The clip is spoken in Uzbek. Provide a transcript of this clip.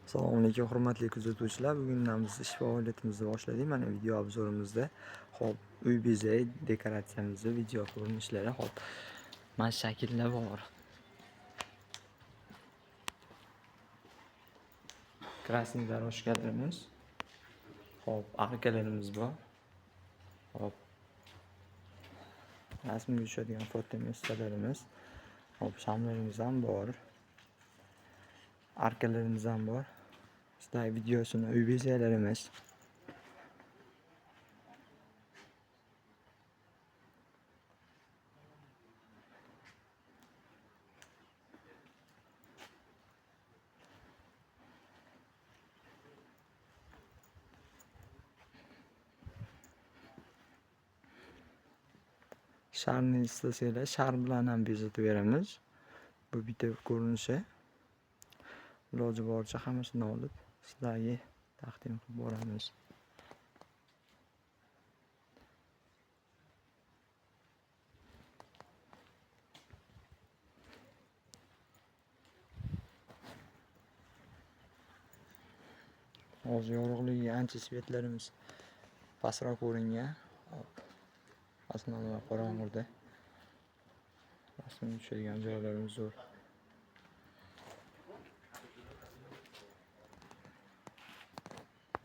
Assalomu alaykum, hurmatli kuzatuvchilar. Bugundan biz ish faoliyatimizni boshladik. Mana video obzorimizda, xo'p, uy bezak dekoratsiyamizni video ko'rinishlari, xo'p, mana shakllar bor. Krasniy дорожkalarimiz, xo'p, arkalarimiz bor. Xo'p. Rasmga tushadigan fotomestalarimiz, xo'p, shamlarimiz ham bor. Arkalarimiz ham bor. Sizlar videosini uy bezaklarimiz. Sharni istasanglar, shar bilan ham bezatib beramiz. Bu bitta ko'rinishi. Iloji boricha hammasini olib sizlarga taqdim qilib boramiz. Hozir yorug'ligiga ancha svetlarimiz pastroq ko'ringan. Hop. Osmonlar qorong'ida. Rasmga tushadigan joylarimiz zo'r.